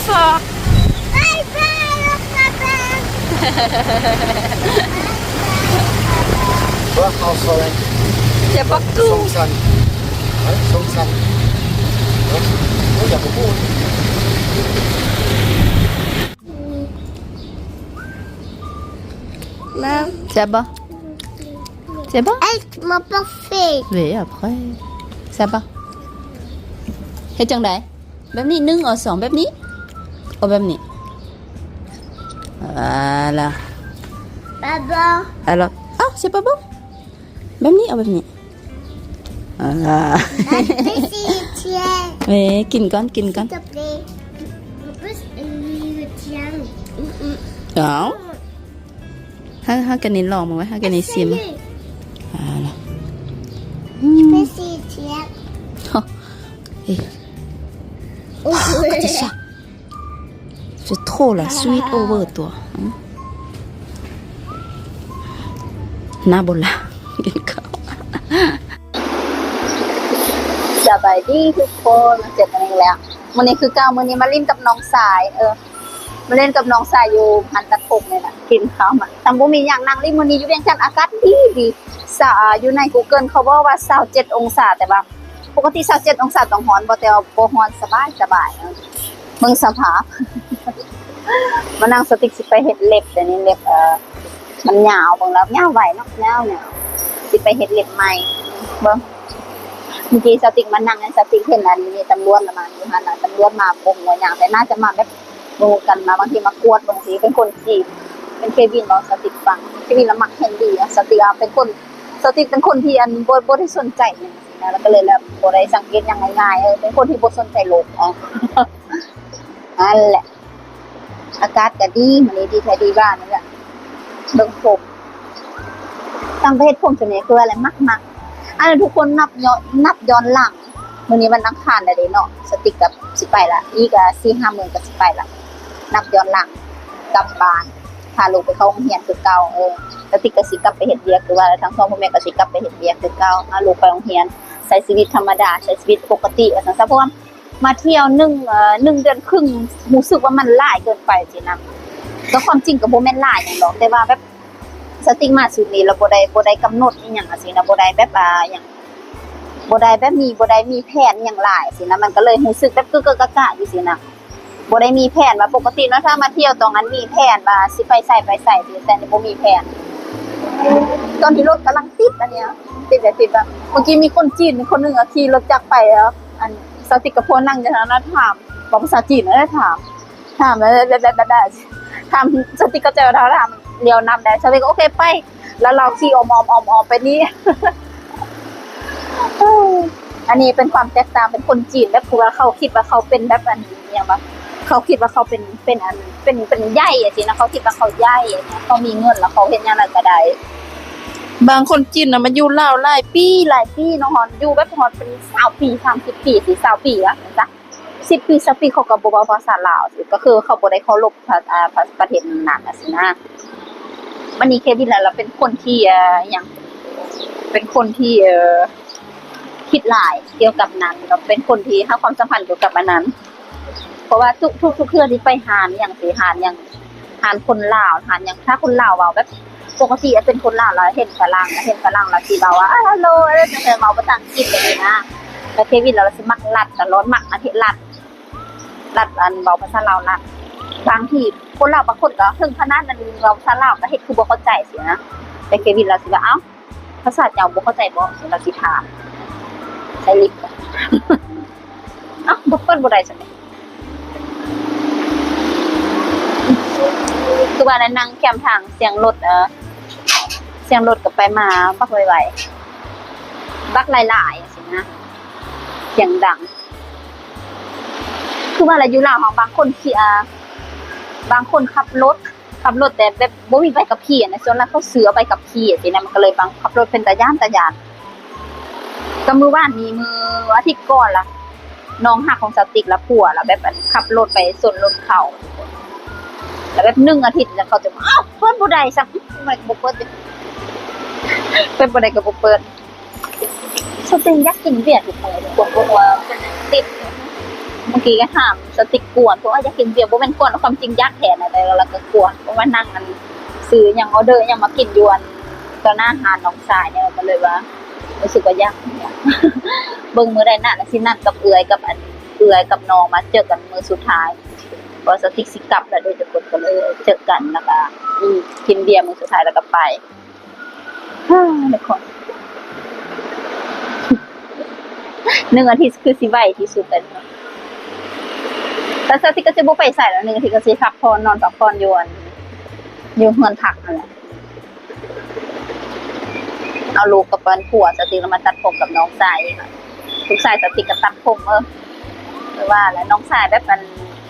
Fort. Bye bye, papa. Bye bye, papa. Bye bye, papa. Bye bye, papa. C'est partout. Song San. Hein, Song San. Hein ? Oh, il y a beaucoup, hein. C'est bon ? C'est bon ? Avec mon parfait. Oui, après. C'est bon. ເຮັດຈັ່ງໃດ? ແບບນີ້ ໜຶ່ງ ເອົາ ສອງ ແບບນີ້ ເອົາແບບນີ້ Voilà. Pas bon. Alors, oh, c'est pas bon. ແບບນີ້ ເອົາແບບນີ້ Voilà. Après, c'est le tien. ເອີ ກິນກ່ອນ ກິນກ່ອນ S'il te plaît. En plus, le tien. ເອົາ ເຮົາ ເຮົາກະເນັ້ນລອງເບິ່ງໄວ້ ເຮົາກະເນັ້ນຊິມ Essaye. Voilà. Je peux essayer. ເອີ Oh, déjà. C'est trop la sweet over ຕົວະ ໜ້າບໍ່ລະ ກິນເຂົ້າ ສະບາຍດີທຸກຄົນ ມາເຈີກັນອີກແລ້ວ ມື້ນີ້ຄືເກົ່າ ມື້ນີ້ມາຫຼິ້ນກັບນ້ອງຊາຍ ເອີ ມາຫຼິ້ນກັບນ້ອງຊາຍຢູ່ຮ້ານຕັດຜົມນີ້ລະ ກິນເຂົ້າມາ ທັງບໍ່ມີຫຍັງ ນັ່ງຫຼິ້ນ ມື້ນີ້ຢູ່ວຽງຈັນອາກາດດີໆ ສະ ຢູ່ໃນ Google ເຂົາບອກວ່າຊາວເຈັດອົງສາ ແຕ່ວ່າ ປົກກະຕິຊາວເຈັດອົງສາຕ້ອງຮ້ອນບໍ່ ແຕ່ວ່າບໍ່ຮ້ອນ ສະບາຍ ສະບາຍ ເບິ່ງສະພາບ ມານັ່ງ ສະຕິກຊິໄປເຮັດເລັບ ດຽວນີ້ເລັບ ເອີ ມັນຍາວ ເບິ່ງແລ້ວຍາວໄວເນາະ ຍາວ ຍາວ ຊິໄປເຮັດເລັບໃໝ່ ເບິ່ງ ມື້ກີ້ສະຕິກມານັ່ງ ສະຕິກເຫັນອັນມີຕຳຫຼວດລະມາຢູ່ຫັ້ນນະ ຕຳຫຼວດມາບໍ່ຮູ້ວ່າຫຍັງ ແຕ່ໜ້າຈະມາແບບ ໝູ່ກັນມາ ບາງທີມາກວດ ບາງທີເປັນຄົນຈີນ ເປັນເຄວິນເວົ້າສະຕິກຟັງ ເຄວິນລະມັກແຮນດີ ສະຕິກເປັນຄົນ ສະຕິກເປັນຄົນທີ່ອັນ ບໍ່ ບໍ່ໄດ້ສົນໃຈຫຍັງຊີ້ນະ ລະກະເລີຍແບບບໍ່ໄດ້ສັງເກດຫຍັງງ່າຍໆ ເອີ ເປັນຄົນທີ່ບໍ່ສົນໃຈໂລກ ຫັ້ນແຫຼະ ອາກາດກະດີ ມື້ນີ້ດີແທ້ດີວ່ານີ້ແຫຼະ ເບິ່ງຜົມ ຕັ້ງແຕ່ເຮັດຜົມຈົນນີ້ຄືວ່າແຫຼະ ມັກໆ ອັນນັ້ນທຸກຄົນນັບຍ້ອນ ນັບຍ້ອນຫຼັງ ມື້ນີ້ວັນອັງຄານແລ້ວເດ້ເນາະ ສະຕິກກໍຊິໄປລະ ອີກ ອາ ສີ່ຫ້າມື້ກໍຊິໄປລະ ນັບຍ້ອນຫຼັງ ກັບບ້ານ ພາລູກໄປເຂົ້າໂຮງຮຽນຄືເກົ່າ ເອີ ສະຕິກກໍຊິກັບໄປເຮັດວຽກຄືວ່າ ທັງສອງພໍ່ແມ່ກໍຊິກັບໄປເຮັດວຽກຄືເກົ່າ ພາລູກໄປໂຮງຮຽນ ໃຊ້ຊີວິດທຳມະດາ ໃຊ້ຊີວິດປົກກະຕິວ່າຊັ້ນຊະ ເພາະວ່າມາທ່ຽວໜຶ່ງ ເອີ ໜຶ່ງເດືອນຄຶ່ງ ຮູ້ສຶກວ່າມັນຫຼາຍເກີນໄປຊີ້ນະ ແຕ່ຄວາມຈິງກໍບໍ່ແມ່ນຫຼາຍຫຍັງດອກ ແຕ່ວ່າແບບ ສະຕິກມາຊຸດນີ້ລະບໍ່ໄດ້ ບໍ່ໄດ້ກຳນົດອີ່ຫຍັງຈັ່ງຊີ້ນະ ບໍ່ໄດ້ແບບ ອາ ຫຍັງ ບໍ່ໄດ້ແບບມີ ບໍ່ໄດ້ມີແຜນຫຍັງຫຼາຍຊີ້ນະ ມັນກະເລີຍຮູ້ສຶກແບບກຶກໆກະກະຢູ່ຊີ້ນະ ບໍ່ໄດ້ມີແຜນວ່າ ປົກກະຕິເນາະ ຖ້າມາທ່ຽວຕ້ອງອັນມີແຜນວ່າຊິໄປໃສໄປໃສຊີ້ ແຕ່ນີ້ບໍ່ມີແຜນ ຕອນນີ້ລົດກຳລັງຕິດອັນນີ້ ຕິດແບບຕິດແບບ ເມື່ອກີ້ມີຄົນຈີນຄົນໜຶ່ງຂີ່ລົດຈັກໄປ ອັນ ສະຕິກກັບພວກນັ່ງຢູ່ຫັ້ນນະ ຖາມ ເວົ້າພາສາຈີນນະ ຖາມ ຖາມແບບ ຖາມສະຕິກກໍເຈົ້າຖາມ ລຽວນຳໄດ້ ສະຕິກກໍໂອເຄໄປ ແລ້ວລາວຂີ່ອ້ອມໆ ອ້ອມໆໄປນີ້ ອັນນີ້ເປັນຄວາມແຕກຕ່າງ ເປັນຄົນຈີນແບບ ຄືວ່າເຂົາຄິດວ່າເຂົາເປັນແບບ ອັນຫຍັງວະ ເຂົາຄິດວ່າເຂົາເປັນ ເປັນອັນ ເປັນ ເປັນໃຫຍ່ຈັ່ງຊີ້ນະ ເຂົາຄິດວ່າເຂົາໃຫຍ່ ເຂົາມີເງິນ ແລ້ວເຂົາເຮັດຫຍັງໃດກໍໄດ້ ບາງຄົນຈີນນະ ມາຢູ່ລາວຫຼາຍປີ ຫຼາຍປີເນາະ ຮອດ ຢູ່ແບບຮອດເປັນຊາວປີ ສາມສິບປີ ສີ່ ຊາວປີລະ ຈັກ ສິບປີ ຊາວປີ ເຂົາກໍບໍ່ເວົ້າພາສາລາວ ກໍຄືເຂົາບໍ່ໄດ້ເຄົາລົບ ພະ ອາ ພະ ປະເທດນັ້ນໆ ຈັ່ງຊີ້ນະ ບາດນີ້ເຄວິນລະ ລະເປັນຄົນທີ່ ເອີ ຫຍັງ ເປັນຄົນທີ່ ເອີ ຄິດຫຼາຍກ່ຽວກັບນັ້ນ ລະເປັນຄົນທີ່ຮັກຄວາມສຳພັນກ່ຽວກັບອັນນັ້ນ ເພາະວ່າທຸກ ທຸກ ທຸກເທື່ອທີ່ໄປຮ້ານຫຍັງຊີ້ ຮ້ານຫຍັງ ຮ້ານຄົນລາວ ຮ້ານຫຍັງ ຖ້າຄົນລາວເວົ້າແບບ ປົກກະຕິເປັນຄົນລາວລະເຫັນຝຣັ່ງ ເຫັນຝຣັ່ງລະຊິເວົ້າວ່າ Hello ເອີ ຈັ່ງໃດ ເວົ້າພາສາອັງກິດຈັ່ງຊີ້ນະ ລະເຄວິນລະ ລະຊິມັກລັດຕະຫຼອດ ມັກອັນເຮັດລັດ ລັດອັນເວົ້າພາສາລາວລັດ ບາງທີຄົນລາວບາງຄົນກໍເຖິງຂະໜາດນັ້ນເວົ້າພາສາລາວກໍເຮັດຄືບໍ່ເຂົ້າໃຈຊີ້ນະ ແຕ່ເຄວິນລະຊິວ່າ ເອົ້າ ພາສາເຈົ້າບໍ່ເຂົ້າໃຈບໍ່? ລະຊິຖາມ ໃຊ້ລິບ ເອົ້າ ບໍ່ເປີດບໍ່ໄດ້ຊັ້ນ ຄືວ່ານັ້ນ ນັ່ງແຄມທາງ ສຽງລົດ ເອີ ສຽງລົດກໍໄປມາບັກໄວໆ ບັກຫຼາຍໆ ຈັ່ງຊີ້ນະ ສຽງດັງ ຄືວ່າລະ ຢູ່ລາວເຮົາບາງຄົນຂີ່ ອາ ບາງຄົນຂັບລົດ ຂັບລົດແຕ່ແບບບໍ່ມີໃບຂັບຂີ່ນະ ສ່ວນຫຼາຍເຂົາຊື້ເອົາໃບຂັບຂີ່ຊີ້ນະ ມັນກໍເລີຍບາງ ຂັບລົດເປັນຕາຢ້ານ ຕາຢ້ານ ກໍມື້ວານນີ້ ມື້ອາທິດກ່ອນລະ ນ້ອງຮັກຂອງສາວຕິກລະ ຜົວລະແບບ ອັນ ຂັບລົດໄປຊົນລົດເຂົາ ລະແບບໜຶ່ງອາທິດລະ ເຂົາຈະ ອ້າວ ເປີດບໍ່ໄດ້ຊ້ຳ ເປີດບໍ່ໄດ້ກໍບໍ່ເປີດ ສາວຕິກຢາກກິນເບຍທຸກມື້ ທຸກຄົນ ເພາະວ່າເປັນຕິດ ເມື່ອກີ້ກໍຖາມສະຕິກກວນ ເພາະວ່າຢາກກິນເບຍ ບໍ່ແມ່ນກວນ ຄວາມຈິງຢາກແທ້ນະ ແຕ່ວ່າລາວກໍກວນ ເພາະວ່ານັ່ງອັນ ຊື້ຫຍັງ ອໍເດີຫຍັງມາກິນຢູ່ອັນ ຕໍ່ໜ້າຮ້ານນ້ອງຊາຍນີ້ ລາວກໍເລີຍວ່າ ຮູ້ສຶກວ່າຢາກ ເບິ່ງມື້ໃດນະ ລາວຊິນັດກັບເອື້ອຍ ກັບອັນ ເອື້ອຍກັບນ້ອງມາເຈີກັນມື້ສຸດທ້າຍ ເພາະວ່າສະຕິກຊິກັບແລ້ວເດ້ທຸກຄົນ ກໍເລີຍເຈີກັນ ແລ້ວກໍ ອືມ ກິນເບຍມື້ສຸດທ້າຍ ແລ້ວກໍໄປ. ຮາ ທຸກຄົນ ໜຶ່ງອາທິດຄືຊິໄວທີ່ສຸດແລ້ວ ແຕ່ສະຕິກກໍຊິບໍ່ໄປໃສແລ້ວ ໜຶ່ງອາທິດກໍຊິພັກຜ່ອນ ນອນພັກຜ່ອນຢູ່ອັນ ຢູ່ເຮືອນພັກຫັ້ນແຫຼະ ເອົາລູກກັບອັນຜົວສະຕິກ ແລ້ວມາຕັດຜົມກັບນ້ອງຊາຍອີກ ລູກຊາຍສະຕິກກໍຕັດຜົມ ເອີ ຄືວ່າແຫຼະ ນ້ອງຊາຍແບບອັນ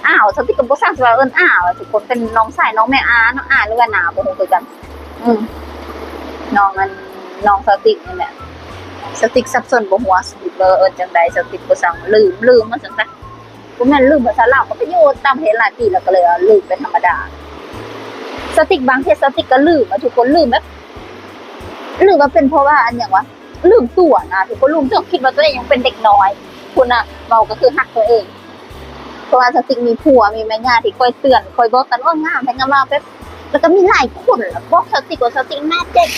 ອ້າວ ສະຕິກກໍບໍ່ຊ່າງຊິວ່າເອີ້ນອ້າວ ທຸກຄົນ ເປັນນ້ອງຊາຍນ້ອງແມ່ອາເນາະ ອາ ຫຼືວ່າໜາ ບໍ່ຮູ້ຄືກັນ ອືມ ນ້ອງອັນ ນ້ອງສະຕິກນີ້ແຫຼະ ສະຕິກສັບສົນ ບໍ່ຮູ້ວ່າສະຕິກເອີ້ນຈັ່ງໃດ ສະຕິກບໍ່ຊ່າງ ລືມ ລືມວ່າຊັ້ນຊະ ບໍ່ແມ່ນລືມພາສາລາວ ກໍໄປຢູ່ຕ່າງປະເທດຫຼາຍປີແລ້ວ ກໍເລີຍວ່າລືມເປັນທຳມະດາ ສະຕິກບາງເທື່ອສະຕິກກໍລືມ ທຸກຄົນ ລືມແບບ ຫຼືວ່າເປັນເພາະວ່າອັນຫຍັງວະ ລືມຕົວນະ ທຸກຄົນ ລືມຕົວ ຄິດວ່າຕົວເອງຍັງເປັນເດັກນ້ອຍພຸ້ນນະ ເວົ້າກໍຄືຮັກຕົວເອງ ເພາະວ່າສະຕິກມີຜົວ ມີແມ່ຍ່າທີ່ຄອຍເຕືອນ ຄອຍບອກກັນວ່າງາມແທ້ ງາມວ່າແບບ ແລ້ວກໍມີຫຼາຍຄົນລະບອກສະຕິກວ່າສະຕິກໜ້າເຈັກ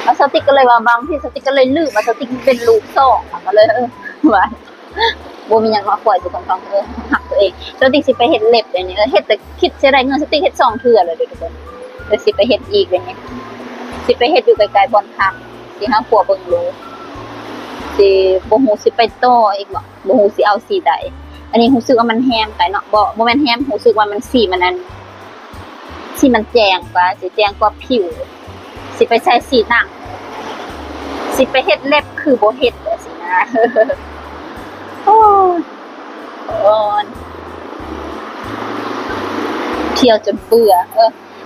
ແລ້ວສະຕິກກໍເລີຍວ່າ ບາງທີສະຕິກກໍເລີຍລືມວ່າສະຕິກເປັນລູກສອງ ກໍເລີຍ ເອີ ວ່າ ບໍ່ມີຫຍັງເນາະ ຂໍໃຫ້ທຸກຄົນຟັງ ເອີ ຮັກຕົວເອງ ສະຕິກຊິໄປເຮັດເລັບດຽວນີ້ ເອີ ເຮັດແຕ່ຄິດເສຍດາຍເງິນ ສະຕິກເຮັດສອງເທື່ອແລ້ວເດີທຸກຄົນ ເອີ ຊິໄປເຮັດອີກດຽວນີ້ ຊິໄປເຮັດຢູ່ໃກ້ໆບ່ອນພັກ ຊິຫາຜົວເບິ່ງລູກ ຊິ ບໍ່ຮູ້ຊິໄປຕໍ່ອີກບໍ່ ບໍ່ຮູ້ຊິເອົາສີໃດ ອັນນີ້ຮູ້ສຶກວ່າມັນແຮງໄປເນາະ ບໍ່ ບໍ່ແມ່ນແຮງ ຮູ້ສຶກວ່າມັນ ສີມັນອັນ ສີມັນແຈ້ງກວ່າ ຊິແຈ້ງກວ່າຜິວ ຊິໄປໃສ່ສີໜັງ ຊິໄປເຮັດເລັບຄືບໍ່ເຮັດຈັ່ງຊີ້ນະ ໂອ້ຍ ໂອ້ຍ ທ່ຽວຈົນເບື່ອ ເອີ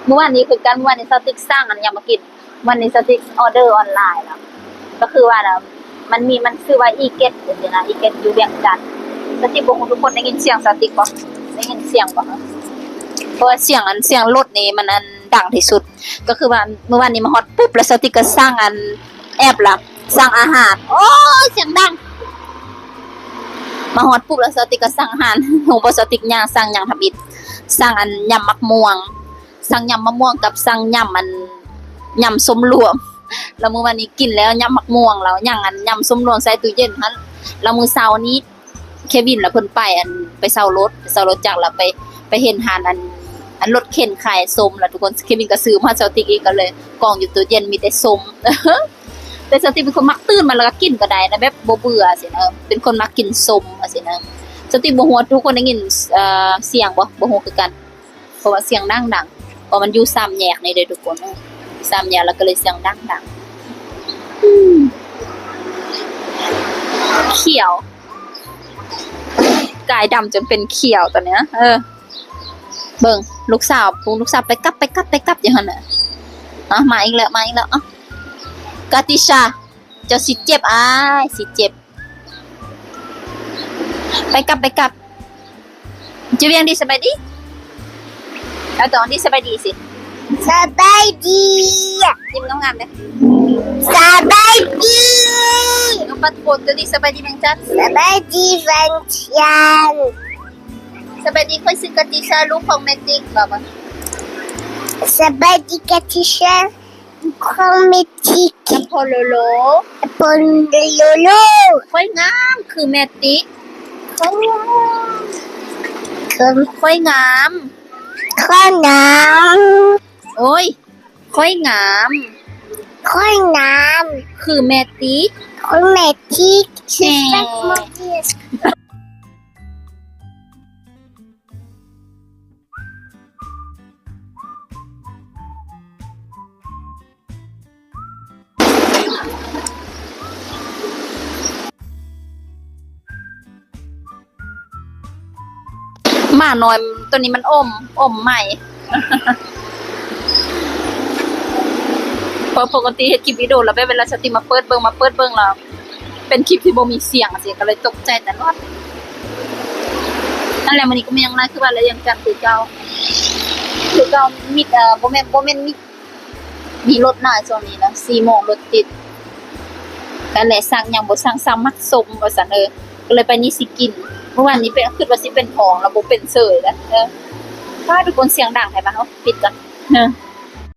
ມື້ວານນີ້ຄືກັນ ມື້ວານນີ້ສາວຕິກສັ່ງອັນຫຍັງມາກິນ ວັນນີ້ສະຕິກອໍເດີອອນລາຍເນາະ ກໍຄືວ່ານະ ມັນມີ ມັນຊື່ວ່າອີເກັດຈັ່ງຊີ້ນະ ອີເກັດຢູ່ວຽງຈັນ ສະຕິກບໍ່ຮູ້ທຸກຄົນໄດ້ຍິນສຽງສະຕິກບໍ່ ໄດ້ຍິນສຽງບໍ່ ເພາະວ່າສຽງອັນ ສຽງລົດນີ້ມັນອັນດັງທີ່ສຸດ ກໍຄືວ່າມື້ວານນີ້ມາຮອດປຸບ ແລ້ວສະຕິກກໍສັ່ງອັນ ແອັບລະ ສັ່ງອາຫານ ໂອ້ຍ ສຽງດັງ ມາຮອດປຸບແລ້ວສະຕິກກໍສັ່ງອາຫານ ຮູ້ບໍ່ ສະຕິກຍ່າງສັ່ງຫຍັງທຳອິດ ສັ່ງອັນ ຍຳໝາກມ່ວງ ສັ່ງຍຳມະມ່ວງກັບສັ່ງຍຳອັນ ຍຳສົ້ມລວມ ແລ້ວມື້ວານນີ້ກິນແລ້ວຍຳໝາກມ່ວງ ແລ້ວຍັງອັນ ຍຳສົ້ມລວມໃສ່ຕູ້ເຢັນຫັ້ນ ແລ້ວມື້ເຊົ້ານີ້ເຄວິນລະເພິ່ນໄປອັນ ໄປເຊົ່າລົດ ໄປເຊົ່າລົດຈັກ ແລ້ວໄປ ໄປເຫັນຮ້ານອັນ ອັນລົດເຂັນຂາຍສົ້ມ ແລ້ວທຸກຄົນ ເຄວິນກໍຊື້ມາໃຫ້ສາວຕິກອີກ ກໍເລີຍກອງຢູ່ຕູ້ເຢັນມີແຕ່ສົ້ມ ແຕ່ສາວຕິກເປັນຄົນມັກຕື່ນມາແລ້ວກໍກິນກໍໄດ້ນະ ແບບບໍ່ເບື່ອຊີ້ນະ ເປັນຄົນມັກກິນສົ້ມຊີ້ນະ ສາວຕິກບໍ່ຮູ້ວ່າທຸກຄົນໄດ້ຍິນ ເອີ ສຽງບໍ່ ບໍ່ຮູ້ຄືກັນ. ເພາະວ່າສຽງດັງໆ ເພາະມັນຢູ່ສາມແຍກນີ້ເດ້ທຸກຄົນ ສາມແຍກ ແລ້ວກໍເລີຍສຽງດັງໆ ອືມ ຂຽວ ກາຍດຳຈົນເປັນຂຽວຕອນນີ້ ເອີ ເບິ່ງລູກສາວ ລູກສາວໄປກັບ ໄປກັບ ໄປກັບຢູ່ຫັ້ນນະ ອາ ມາອີກແລ້ວ ມາອີກແລ້ວ ເອົ້າ ກາຕິຊາ ເຈົ້າຊິເຈັບ ອ້າຍ ຊິເຈັບ. ໄປກັບ ໄປກັບ ຈະວຽງດີ ສະບາຍດີ ເອົາຕອງດີ ສະບາຍດີຊິ ສະບາຍດີ ຍິ້ມງາມໆເດີ້ ສະບາຍດີ ນ້ອງປັດໂກນຕົວດີ ສະບາຍດີວຽງຈັນ ສະບາຍດີວຽງຈັນ ສະບາຍດີ ຂ້ອຍຊື່ກາຕິຊາ ລູກຂອງແມ່ຕິກ ບອກວ່າ ສະບາຍດີກາຕິຊາ ຄອມເມຕິກ ນຳພໍ່ໂລໂລ ນຳພໍ່ໂລໂລ ຂ້ອຍງາມຄືແມ່ຕິກ ຂ້ອຍງາມ ຂ້ອຍງາມ ຂ້ອຍງາມ ໂອ້ຍ ຂ້ອຍງາມ ຂ້ອຍງາມ ຄືແມ່ຕິກ ຄືແມ່ຕິກ ແມ່ ໝານ້ອຍຕົວນີ້ມັນອົມ ອົມໃໝ່ ເພາະປົກກະຕິເຮັດຄລິບວິດີໂອແລ້ວ ແບບເວລາສາວຕິກມາເປີດເບິ່ງ ມາເປີດເບິ່ງແລ້ວ ເປັນຄລິບທີ່ບໍ່ມີສຽງຈັ່ງຊີ້ ກໍເລີຍຕົກໃຈຕະຫຼອດ ນັ້ນແຫຼະ ມື້ນີ້ກໍມີຫຍັງຫຼາຍ ຄືວ່າແຫຼະ ວຽງຈັນຄືເກົ່າ ຄືເກົ່າ ມິດ ເອີ ບໍ່ແມ່ນ ບໍ່ແມ່ນມິດ ມີລົດຫຼາຍຊ່ວງນີ້ນະ ສີ່ໂມງລົດຕິດ ນັ້ນແຫຼະ ສັ່ງຫຍັງບໍ່ສັ່ງ ສັ່ງໝາກສົ້ມວ່າຊັ້ນ ເອີ ກໍເລີຍໄປນີ້ຊິກິນ ເ ມື້ວານນີ້ເປັນ ຄິດວ່າຊິເປັນທ້ອງ ແລ້ວບໍ່ເປັນເສີຍເດ້. ເອີ ປ້າ ທຸກຄົນ ສຽງດັງແທ້. ມາ ເຮົາປິດກ່ອນ. ເອີ